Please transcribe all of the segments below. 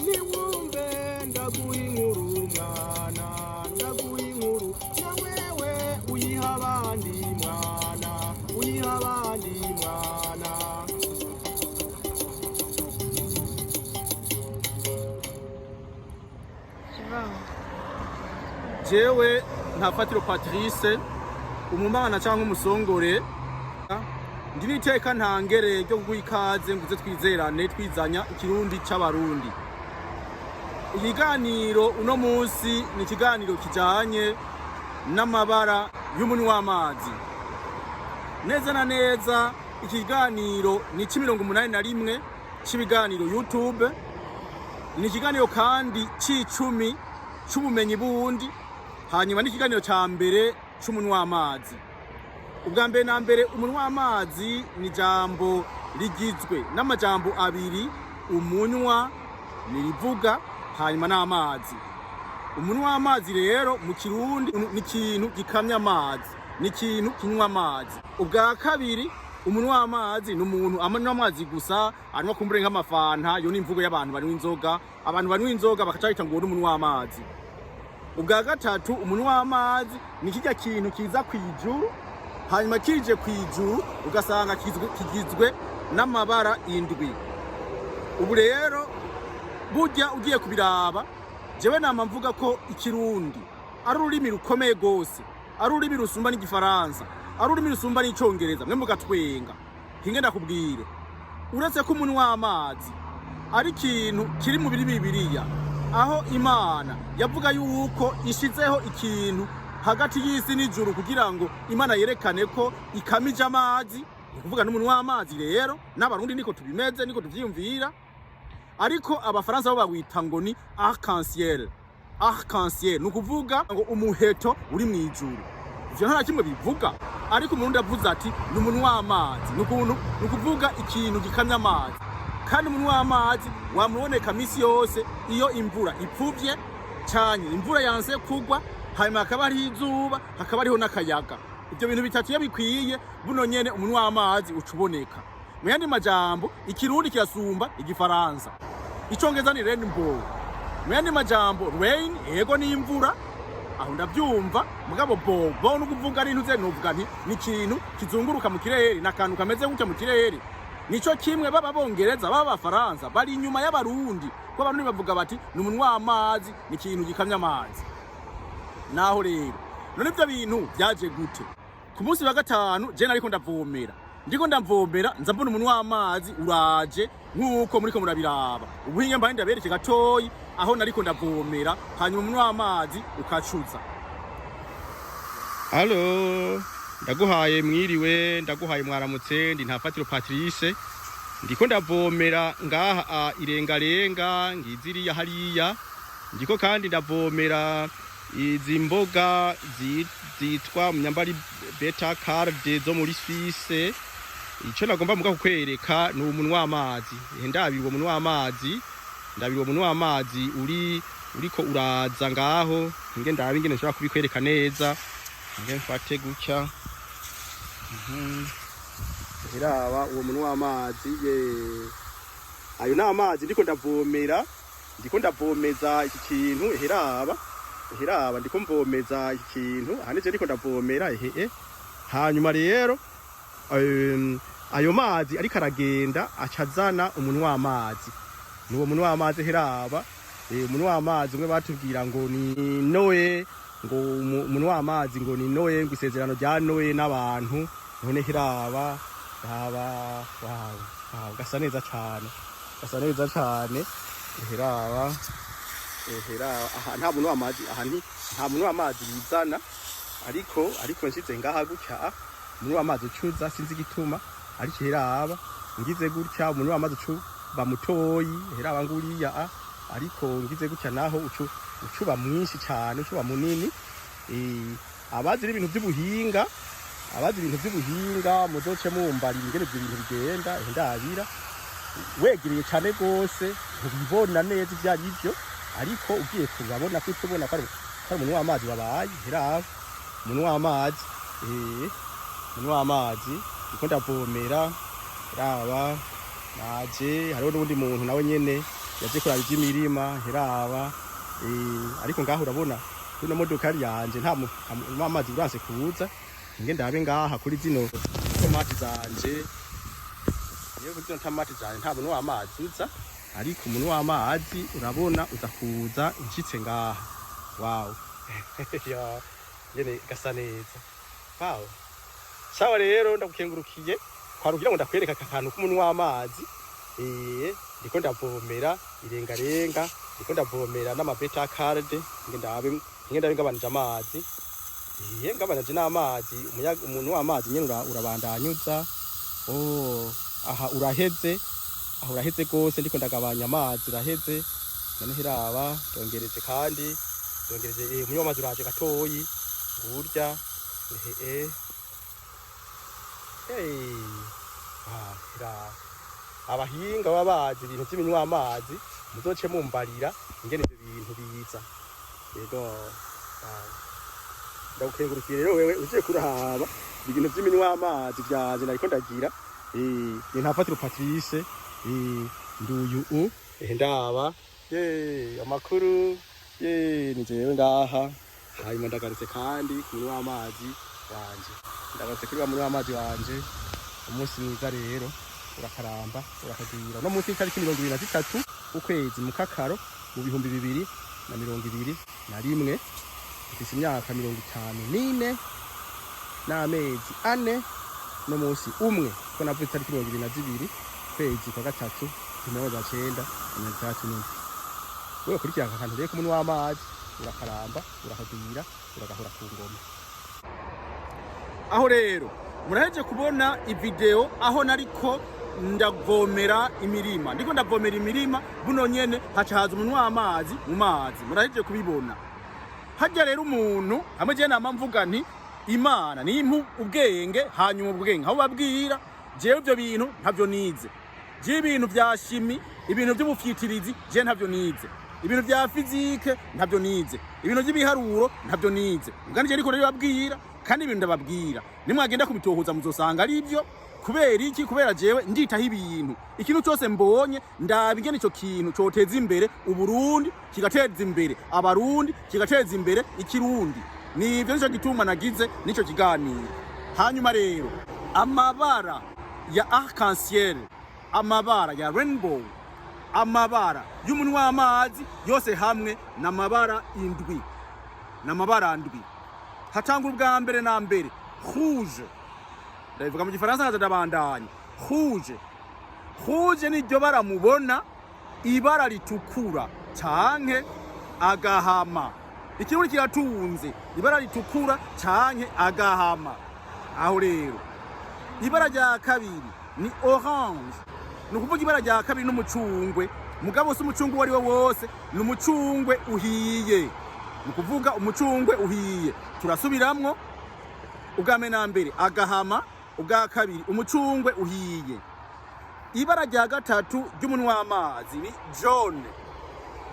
Niwumve ndaguha inkuru mwana, ndaguha inkuru na wewe uyiha abandi mwana, uyiha abandi mwana. Jewe Ntafatiro Patrice, umumana cyangwa umusongore, ndi n'iteka ntangere ryo kuguha ikaze nguze twizerane twizanya ikirundi c'Abarundi. Ikiganiro uno munsi ni ikiganiro kijanye n'amabara y'umunywa w'amazi. Neza na neza ikiganiro ni c'81 c'ibiganiro YouTube, ni ikiganiro kandi c'icumi c'ubumenyi bundi, hanyuma n'ikiganiro ca mbere c'umunywa w'amazi. Ubwa mbere na mbere, umunywa w'amazi ni ijambo rigizwe n'amajambo abiri: umunywa ni rivuga, hanyuma n'amazi. Umunywa w'amazi rero mu Kirundi ni ikintu gikamya amazi, ni ikintu kinywa amazi. Ubwa kabiri, umunywa w'amazi ni umuntu anywa amazi gusa, anywa kumbure nk'amafanta. Iyo ni imvugo y'abantu banywa inzoga. Abantu banywa inzoga bakaca bita ngo ni umunywa w'amazi. Ubwa gatatu, umunywa w'amazi ni kirya kintu kiza kw'ijuru, hanyuma kije kw'ijuru ugasanga kigizwe n'amabara indwi. Ubu rero burya ugiye kubiraba, jewe nama mvuga ko Ikirundi ari ururimi rukomeye gose, ari ururimi rusumba n'Igifaransa, ari ururimi rusumba n'Icongereza. Mwe mugatwenga. Hinge ndakubwire, uretse ko umunywa w'amazi ari ikintu kiri mu biri Bibiliya, aho Imana yavuga yuko ishizeho ikintu hagati y'isi n'ijuru kugira ngo Imana yerekane ko ikamije amazi, ni kuvuga n'umunwa w'amazi. Rero n'Abarundi niko tubimeze, niko tuvyiyumvira. Ariko Abafaransa bo bawita ngo ni arc-en-ciel. Arc-en-ciel ni ukuvuga ngo umuheto uri mu ijuru. Ivyo nta na kimwe bivuga, ariko Umurundi avuze ati ni umunwa w'amazi, ni ukuvuga ikintu gikamya amazi. Kandi umunwa w'amazi wamuboneka misi yose iyo imvura ipfuvye canke imvura yanse kugwa, hanyuma hakaba hariho izuba, hakaba hariho n'akayaga. Ivyo bintu bitatu iyo bikwiye, buno nyene umunwa w'amazi uca uboneka. Mu yandi majambo, Ikirundi kirasumba Igifaransa. Icongereza ni rainbow. Mu yandi majambo, rain ego ni imvura, aho ndavyumva, mugabo bow bow ni ukuvuga n'intuze, novuga nti ni ikintu kizunguruka mu kirere, ni akantu kameze gutya mu kirere. Nico kimwe baba Bongereza, baba Abafaransa bari inyuma y'Abarundi, kuko Abarundi bavuga bati ni umunwa w'amazi, ni ikintu gikamya amazi. Naho rero none ivyo bintu vyaje gute? Ku munsi wa gatanu je nariko ndavomera, ndiko ndavomera, nza mbona umunwa w'amazi uraje nk'uko muriko murabiraba. Ubuhinga mbaye ndabereke gatoyi aho nariko ndavomera, hanyuma umunwa w'amazi ukacuza. Allo, ndaguhaye mwiriwe, ndaguhaye mwaramutse. Ndi Ntafatiro Patrice, ndiko ndavomera ngaha irengarenga ngiziriya hariya. Ndiko kandi ndavomera izi mboga zitwa munyambari beta carde zo muri Suisse. Ico nagomba muga kukwereka ni umunwa w'amazi. Ndabira uwo munwa w'amazi, ndabira uwo munwa w'amazi uri uriko uraza ngaho. Nge ndabe ingene nshobora kubikwereka neza. Nge mfate gutya. Iraba uwo munwa w'amazi ye, ayo ni amazi ndiko ndavomera, ndiko ndavomeza iki kintu. Heraba, heraba, ndiko mvomeza iki kintu aha, nije ndiko ndavomera ehe. Hanyuma rero ayo mazi ariko aragenda acazana umunwa w'amazi, ni uwo munwa w'amazi. Heraba, umunwa w'amazi umwe batubwira ngo ni Noe, ngo umunwa w'amazi ngo ni Noe, ngo isezerano rya Noe n'abantu. None heraba, raba, wow, wow, gasa neza cane, gasa neza cane. Heraba, heraba, aha nta munwa w'amazi, aha nta munwa w'amazi bizana, ariko nshize ngaha gutya umunwa w'amazi ucuza, sinzi igituma. Ariko heraba, ngize gutya umunwa w'amazi ucuba mutoyi. Heraba nguriya, ariko ngize gutya naho ucuba mwinshi cane, ucuba munini. Abazi ibintu by'ubuhinga, abazi ibintu by'ubuhinga muzoce mumbarira ingene ivyo bintu bigenda. Ndabira wegereye cane gose ntubibona neza ivyo ari vyo, ariko ugiye kurabona ko ubona ko ari umunwa w'amazi wabaye. Heraba umunwa w'amazi, umunwa w'amazi ndiko ndavomera. Raba naje, hariho n'uwundi muntu nawe nyene. Yaje kuraba ivy'imirima, heraba. Ariko ngaho urabona kuno modokari yanje nta amazi uranse kuza. Nge ndabe ngaha kuri zino tomati zanje. Iyo kuri zino tomati zanje nta muntu w'amazi uza, ariko umuntu w'amazi urabona uza kuza nshitse ngaha. Wow, ya nyene gasa neza. Wow, sawa rero, ndagukengurukiye. Kwari kugira ngo ndakwereka aka kantu k'umuntu w'amazi. Ndiko ndavomera irengarenga, ndiko ndavomera n'amabeta card. Nge ndabe ngabanije amazi. Ngabanije n'amazi, umuyaga, umuntu w'amazi nyene urabandanyuza. Oh, aha uraheze, aha uraheze gose. Ndiko ndagabanya amazi, uraheze. None hiraba, ndongereje kandi ndongereje. Umunywa w'amazi uraje gatoyi ngurya. Ehe, hey, ah, hiraba abahinga baba bazi ibintu vy'iminywa amazi, muzoce mumbarira ingene ivyo bintu biza. Yego, ndagukengurukiye rero wewe ugiye kuraba ibintu vy'iminywa amazi vyanje nariko ndagira. Ni Ntafatiro Patrice, nduyu u ndaba ye amakuru ye ni jewe ngaha. Hanyuma ndagarutse kandi ku munywa w'amazi wanje, ndagarutse kuri wa munywa w'amazi wanje. Umunsi mwiza rero, urakaramba, urakagwira. Uno munsi itariki 23 ukwezi mukakaro mu 2021, mfise imyaka 54 n'amezi 4 n'umunsi umwe, ko navuze itariki 22 kwezi kwa gatatu 1967. Wewe kurikira aka kantu rero k'umunwa w'amazi, urakaramba, urakagwira, uragahora ku ngoma. Aho rero muraheje kubona ivideo aho nariko ndavomera imirima, ndiko ndavomera imirima buno nyene, haca haza umuntu w'amazi mu mazi. Muraheje kubibona hajya rero umuntu hamwe. Je nama mvuga nti Imana nimpa ubwenge, hanyuma ubwenge aho babwira jewe ivyo bintu ntavyo nize. Je ibintu vya chimie, ibintu vy'ubufyitirizi, je ntavyo nize. Ibintu vya physique ntavyo nize, ibintu vy'ibiharuro ntavyo nize. Ubwo nije ariko rero kandi ibintu ndababwira, nimwagenda kubitohoza muzosanga ari ivyo. Kubera iki? Kubera jewe nditaho ibintu, ikintu cyose mbonye ndaba ingene ico kintu coteza imbere Uburundi, kigateza imbere Abarundi, kigateza imbere Ikirundi. Nivyo, nico gituma nagize nico kiganiro. Hanyuma rero amabara ya arc-en-ciel, amabara ya rainbow, amabara y'umunwa w'amazi yose hamwe n'amabara indwi, n'amabara ndwi. Hatangura ubwa mbere na mbere rouge. Ndabivuga mu Gifaransa nkaza ndabandanya. Rouge, rouge niryo bara mubona, ibara ritukura canke agahama. Ikirundi kiratunze ibara ritukura canke agahama. Aho rero ibara rya kabiri ni orange, ni ukuvuga ibara rya kabiri n'umucungwe. Mugabo si umucungwe uwo ari wo wose, ni umucungwe uhiye, ni ukuvuga umucungwe uhiye. Turasubiramwo: ubwa mbere na mbere agahama, ubwa kabiri umucungwe uhiye. Ibara rya gatatu ry'umunwa w'amazi ni jaune.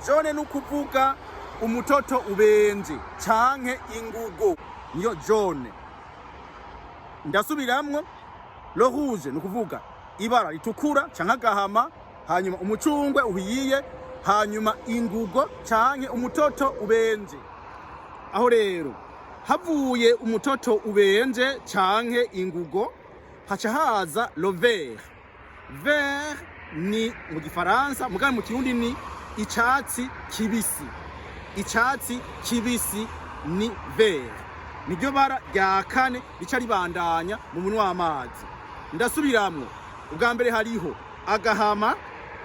Jaune ni ukuvuga umutoto ubenje canke ingugo, niyo jaune. Ndasubiramwo: le rouge ni ukuvuga ibara ritukura canke agahama, hanyuma umucungwe uhiye, hanyuma ingugo canke umutoto ubenje. Aho rero havuye umutoto ubenje canke ingugo, haca haza le vert. Vert ni mu Gifaransa, mugabo mu Kirundi ni icatsi kibisi. Icatsi kibisi ni vert, niryo bara rya kane rica ribandanya mu munwa w'amazi. Ndasubiramwo: ubwa mbere hariho agahama,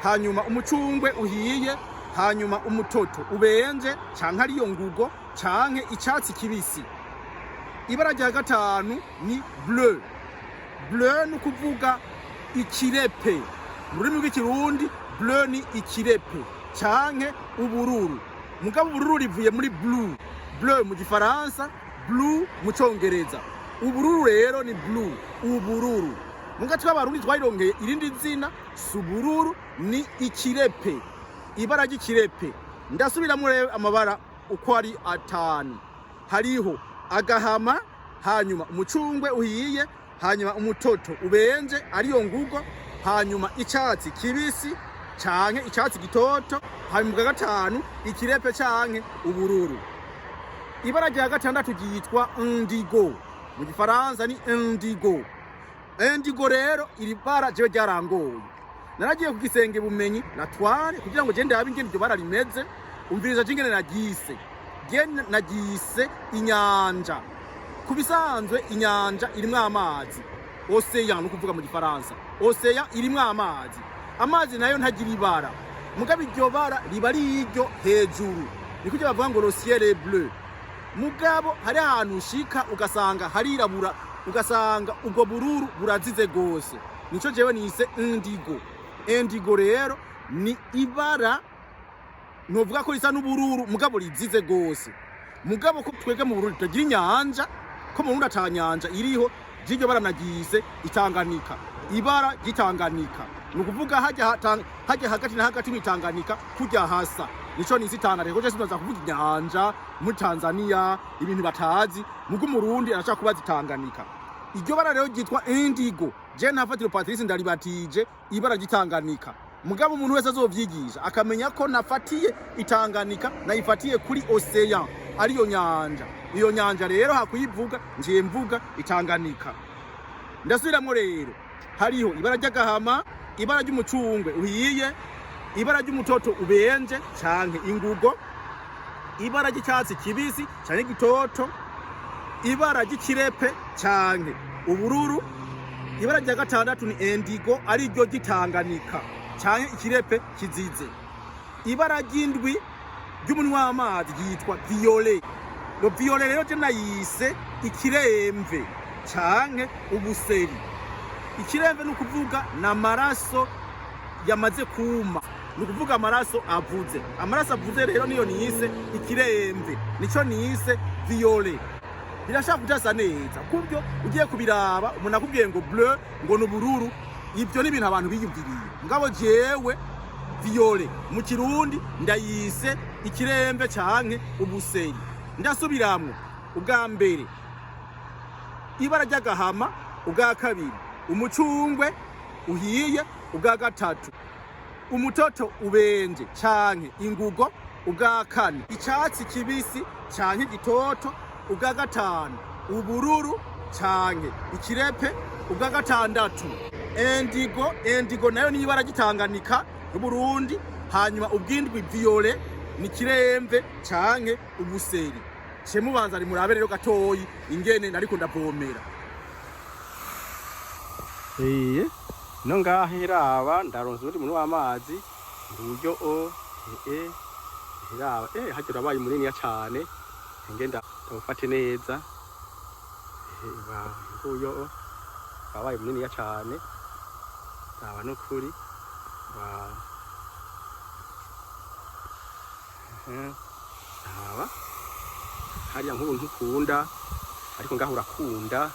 hanyuma umucungwe uhiye, hanyuma umutoto ubenje canke ariyo ngugo canke icatsi kibisi. Ibara rya gatanu ni bleu. Bleu ni ukuvuga ikirepe mu rurimi rw'Ikirundi. Bleu ni ikirepe canke ubururu, mugabo ubururu rivuye muri blue. Bleu mu Gifaransa, blue mu Congereza. Ubururu rero ni blue, ubururu. Muga tw'Abarundi twarironkeye irindi zina, si ubururu, ni ikirepe, ibara ry'ikirepe. Ndasubiramwo rero amabara uko ari atanu: hariho agahama, hanyuma umucungwe uhiye, hanyuma umutoto ubenje ariyo ngugo, hanyuma icatsi kibisi. Canke icatsi gitoto. Hanyuma ubwa gatanu, ikirepe canke ubururu. Ibara rya gatandatu ryitwa indigo, mu Gifaransa ni indigo. Indigo rero, iri bara jewe ryarangoye. Naragiye ku gisenge bumenyi natware kugira ngo gende ndabe ingene iryo bara rimeze. Umviriza je ingene naryise. Je naryise inyanja. Ku bisanzwe inyanja irimwo amazi, océan ni ukuvuga mu Gifaransa. Océan irimwo amazi, amazi nayo ntagira ibara, mugabo iryo bara riba ari iryo hejuru. Ni kugira bavuga ngo le ciel est bleu, mugabo hari ahantu ushika ugasanga harirabura, ugasanga ubwo bururu burazize gose. Nico jewe nise indigo. Indigo rero ni ibara novuga ko risa n'ubururu, mugabo rizize gose. Mugabo ko twebwe mu Burundi tutagira inyanja, ko mu Burundi ata nyanja iriho, ry'iryo bara naryise Itanganika, ibara ry'Itanganika. Ni ukuvuga hajya hagati na hagati mw'Itanganika kurya hasa, nico nise Itanganika. Kuko sinaza kuvuga inyanja muri Tanzania, ibintu batazi. Mugo Umurundi arashaka kubaza Itanganika. Iryo bara rero ryitwa indigo, je Ntafatiro Patrice ndaribatije ibara ry'Itanganika. Mugabo umuntu wese azovyigisha akamenya ko nafatiye Itanganika, nayifatiye kuri océan, ariyo nyanja. Iyo nyanja rero hakuyivuga, ngiye mvuga Itanganika. Ndasubiramwo rero: hariho ibara ry'agahama, ibara ry'umucungwe uhiye, ibara ry'umutoto ubenje canke ingugo, ibara ry'icyatsi kibisi canke gitoto, ibara ry'ikirepe canke ubururu. Ibara rya gatandatu ni indigo, ari ryo ry'Itanganika canke ikirepe kizize. Ibara ry'indwi ry'umunwa w'amazi ryitwa violet. Le violet rero je nayise ikiremve canke ubuseri. Ikiremve ni ukuvuga ni amaraso yamaze kuma, ni ukuvuga amaraso avuze. Amaraso avuze rero niyo niyise ikiremve, nico niyise violet. Birashaka kudasa neza kubyo ugiye kubiraba. Umuntu akubwiye ngo bleu, ngo ni ubururu, ibyo ni ibintu abantu biyumviriye. Ngabo jewe violet mu Kirundi ndayise ikiremve canke ubuseri. Ndasubiramwo: ubwa mbere ibara ry'agahama, ubwa kabiri umucungwe uhiye, ubwa gatatu umutoto ubenje canke ingugo, ubwa kane icatsi kibisi canke gitoto, ubwa gatanu ubururu canke ikirepe, ubwa gatandatu indigo. Indigo nayo ni ibara ry'Itanganika y'Uburundi. Hanyuma ubwindwi violet, ni kiremve canke ubuseri. Ce mubanza ni murabe rero gatoyi ingene nariko ndavomera. Iye no ngaha iraba, ndaronse urundi muntu w'amazi nduyo o iraba hajya urabaye muniniya cane. Ngenda ndawufate neza. Nguyo o wabaye muniniya cane, raba nukuri wa raba hariya nk'ubu ntukunda, ariko ngaho urakunda.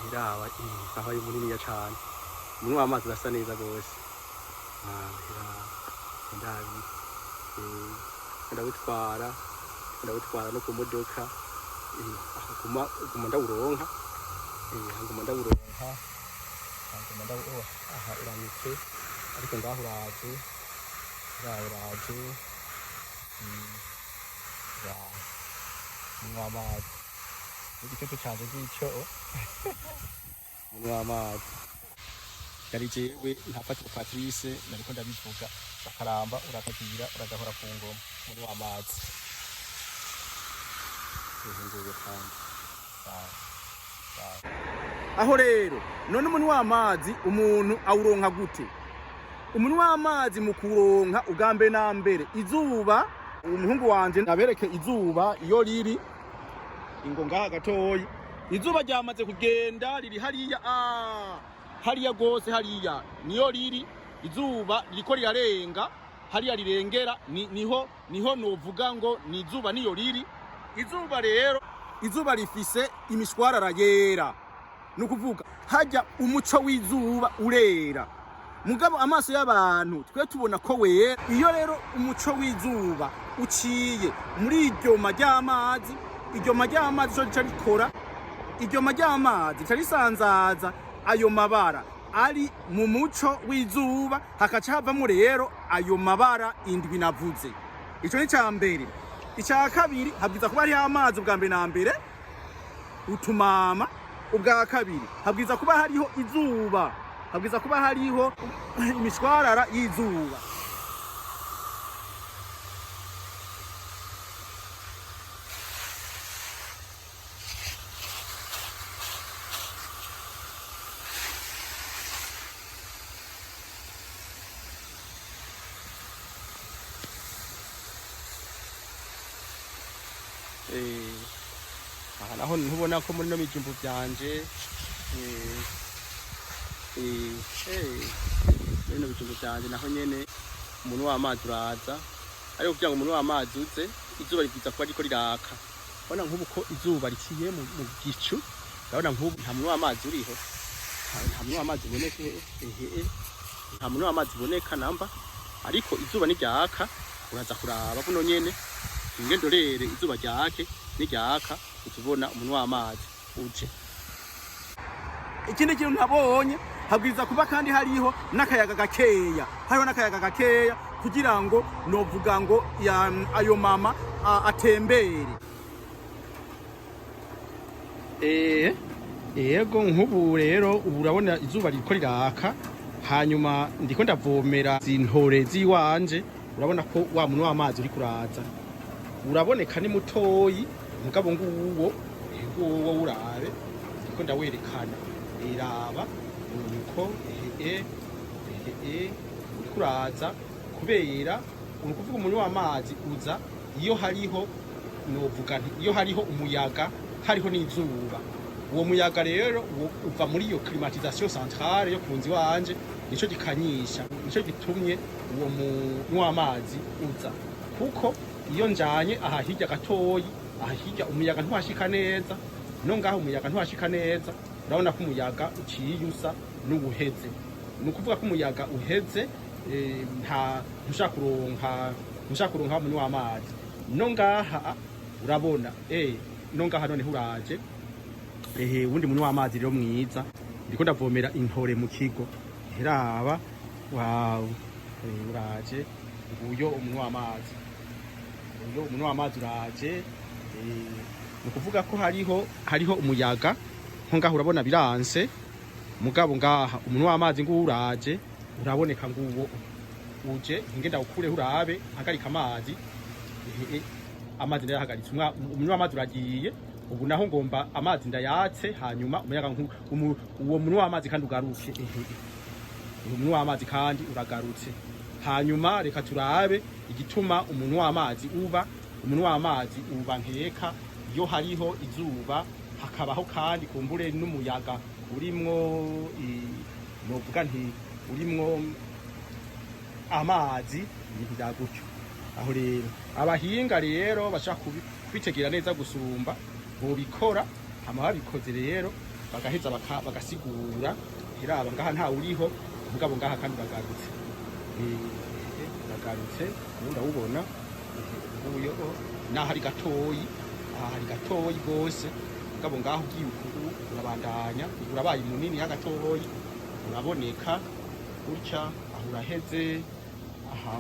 Iraba wabaye muniniya cane. Umunwa w'amazi urasa neza gose. Iraba ndabi ndawutwara, ndawutwara no ku modoka. Aho guma ndawuronka, nguma ndawuronka, nguma ndawu aha uramitse, ariko ngaho uraje, ngaho uraje. Umunwa w'amazi n'igicucu canje ngicyo, umunwa w'amazi. Yari jewe Ntafatiro Patrice nariko ndabivuga. Bakaramba, urakagira uragahora ku ngoma muri w'amazi. Nguyu kandi. Sawa sawa. Aho rero none umuntu w'amazi, umuntu awuronka gute? Umuntu w'amazi mu kuronka, ubwa mbere na mbere izuba. Umuhungu wanje nabereke izuba iyo riri. Ingo ngaha gatoyi, izuba ryamaze kugenda, riri hariya, hariya gose, hariya niyo riri. Izuba ririko rirarenga hariya, rirengera niho novuga ngo ni izuba, niyo riri. Izuba rero, izuba rifise imishwarara yera, ni ukuvuga hajya umuco w'izuba urera, mugabo amaso y'abantu twe tubona ko wera. Iyo rero umuco w'izuba uciye muri iryo ry'amazi, iryo ry'amazi ico rica rikora, iryo ry'amazi rica risanzaza ayo mabara. Ari mu muco w'izuba, hakaca havamo rero ayo mabara indwi navuze. Ico ni ca mbere. Icya kabiri, habwiza kuba hariho amazi ubwa mbere na mbere, utumama. Ubwa kabiri, habwiza kuba hariho izuba, habwiza kuba hariho imishwarara y'izuba. Aha naho ntubona ko muri no bijumbu byanje, muri no bijumbu byanje naho nyene umuntu w'amazi uraza. Ariko kugira ngo umuntu w'amazi uze, izuba ribwiza kuba riko riraka. Urabona nk'ubu ko izuba riciye mu gicu, urabona nk'ubu nta muntu w'amazi uriho, nta muntu w'amazi uboneka. Ehe, nta muntu w'amazi uboneka namba, ariko izuba niryaka uraza kuraba buno nyene. Ingendorere izuba ryake, niryaka uzubona umuntu w'amazi uje. Ikindi kintu nabonye, habwiza kuba kandi hariho n'akayaga gakeya, hariho n'akayaga gakeya kugira ngo novuga ngo ayo mama atembere. Yego, nk'ubu rero ubu urabona izuba ririko riraka, hanyuma ndiko ndavomera zintore ziwanje. Urabona ko wa muntu w'amazi uri kuraza, uraboneka, ni mutoyi, mugabo nguwo nguwo urabe, ndiko ndawerekana. Iraba nuko ehe ehe uriko uraza, kubera uri kuvuga umuntu w'amazi uza iyo hariho, novuga nti iyo hariho umuyaga, hariho n'izuba. Uwo muyaga rero uva muri iyo climatisation centrale yo ku nzu iwanje, nico gikanyisha, nico gitumye uwo muntu w'amazi uza. Kuko iyo njanye aha hirya gatoyi, aha hirya umuyaga ntiwashika neza, no ngaho umuyaga ntiwashika neza. Urabona ko umuyaga uciye usa n'uwuheze. Ni ukuvuga ko umuyaga uheze, nta ntushaka kuronka umuntu w'amazi. No ngaha urabona, no ngaha noneho uraje. Ehe, uwundi muntu w'amazi rero mwiza. Ndiko ndavomera intore mu kigo, heraba, wow, uraje nguyo umuntu w'amazi, nguyo umuntu w'amazi uraje. Ni ukuvuga ko hariho umuyaga. Nko ngaha urabona biranse, mugabo ngaha umuntu w'amazi nguwo uraje, uraboneka, nguwo uje. Ngenda ukureho urabe, hagarika amazi. Ehe, amazi ndayahagaritse, umuntu w'amazi uragiye. Ubu naho ngomba amazi ndayatse, hanyuma umuyaga uwo muntu w'amazi kandi ugaruke. Ehe, umuntu w'amazi kandi uragarutse. Hanyuma reka turabe igituma umuntu w'amazi uba. Umuntu w'amazi uba nkeka iyo hariho izuba, hakabaho kandi kumbure n'umuyaga urimwo novuga nti urimwo amazi, ibintu bya gutyo. Aho rero abahinga rero bashaka kubitegera neza gusumba bobikora, hama babikoze rero bagaheza bagasigura. Iraba ngaha nta uriho, mugabo ngaha kandi uragarutse. Uragarutse ubu, ndawubona nguyo. Naho ari gatoyi, aha hari gatoyi gose, mugabo ngaho ugiye uku urabandanya, urabaye munini ya gatoyi, uraboneka gutya. Aho uraheze, aha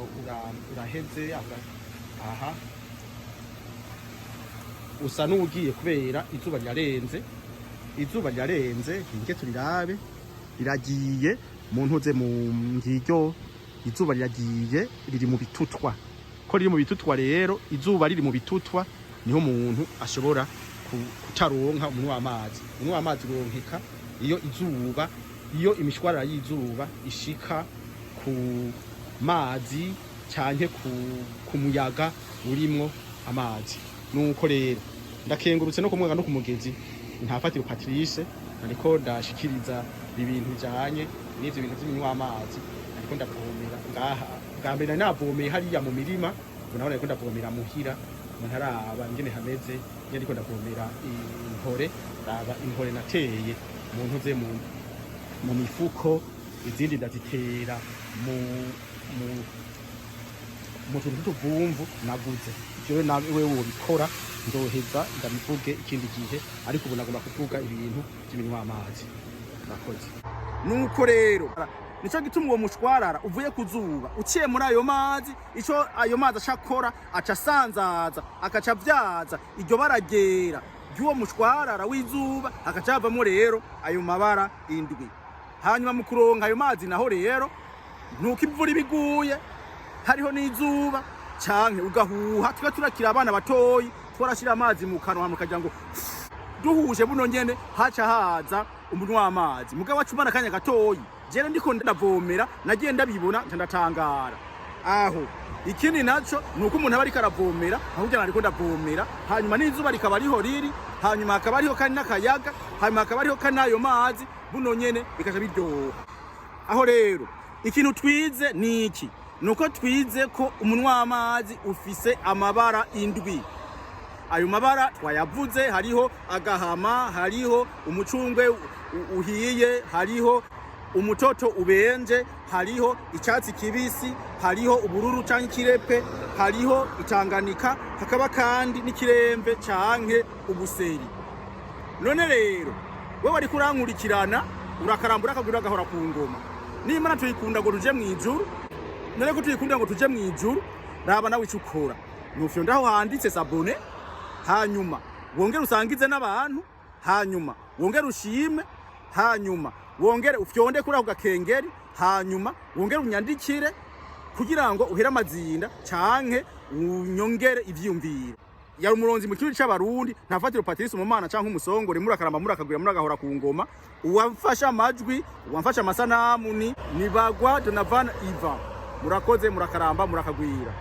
uraheze, aha usa n'ugiye kubera izuba rirarenze, izuba rirarenze. Hinge turirabe, riragiye mu ntuze mu ngiryo, izuba riragiye, riri mu bitutwa. Ko riri mu bitutwa rero, izuba riri mu bitutwa, niho umuntu ashobora kutaronka umuntu w'amazi. Umuntu w'amazi uronkeka iyo izuba, iyo imishwarara y'izuba ishika ku mazi canke ku muyaga urimwo amazi. Nuko rero ndakengurutse no kumwaga no ku mugezi ntafatiro Patrice, ariko ndashikiriza ibintu bijanye n'ivyo bintu vy'iminywa amazi. Ariko ndavomera ngaha, bwa mbere nari navomeye hariya mu mirima, ubu naho nariko ndavomera muhira. Umuntu araba ingene hameze iyo ndiko ndavomera intore. Raba intore nateye mu ntuze mu mifuko, izindi ndazitera mu tuntu tw'utuvumvu naguze. Ivyo nawe wobikora, ndoheza ndabivuge ikindi gihe, ariko ubu nagomba kuvuga ibintu by'iminwa amazi. Murakoze. Nuko rero nico gituma uwo mushwarara uvuye ku zuba uciye muri ayo mazi, ico ayo mazi aca akora, aca asanzaza, akaca avyaza iryo bara ryera ry'uwo mushwarara w'izuba, hakaca havamwo rero ayo mabara indwi. Hanyuma mu kuronka ayo mazi naho rero, nuko imvura iba iguye hariho n'izuba, canke ugahuha. Tuba turakira abana batoyi, twarashira amazi mu kanwa hama ukagira ngo duhuje buno nyene, haca haza umunywa w'amazi. Mugabo wacu umara akanya gatoyi. Jere ndiko ndavomera, nagiye ndabibona, nca ndatangara aho. Ikindi naco nuko umuntu aba ariko aravomera, ahubwo ariko ndavomera, hanyuma n'izuba rikaba riho riri, hanyuma hakaba hariho kandi n'akayaga, hanyuma hakaba hariho kandi n'ayo mazi, buno nyene bikaca biryoha. Aho rero ikintu twize ni iki? Nuko twize ko umunwa w'amazi ufise amabara indwi. Ayo mabara twayavuze: hariho agahama, hariho umucungwe uhiye, hariho umutoto ubenje, hariho icyatsi kibisi, hariho ubururu canke ikirepe, hariho itanganika, hakaba kandi n'ikiremve canke ubuseri. None rero wewe wariko urankurikirana, urakarambura akaguru agahora ku ngoma. Nimba tuyikunda ngo tuje mw'ijuru, none ko tuyikunda ngo tuje mw'ijuru, raba nawe ico ukora. Nufyonda aho handitse s'abonner, hanyuma wongere usangize n'abantu, hanyuma wongere ushime, hanyuma wongere ufyonde kuri ako gakengeri, hanyuma wongere unyandikire kugira ngo uhere amazinda canke unyongere ivyiyumviro. Yari umuronzi mu kirundi c'Abarundi, Ntafatiro Patrice Umumana canke Umusongore. Murakaramba, murakagwira, muragahora ku ngoma. Uwamfasha amajwi, uwamfasha amasanamu ni Nibagwa Donovan Ivan. Murakoze, murakaramba, murakagwira.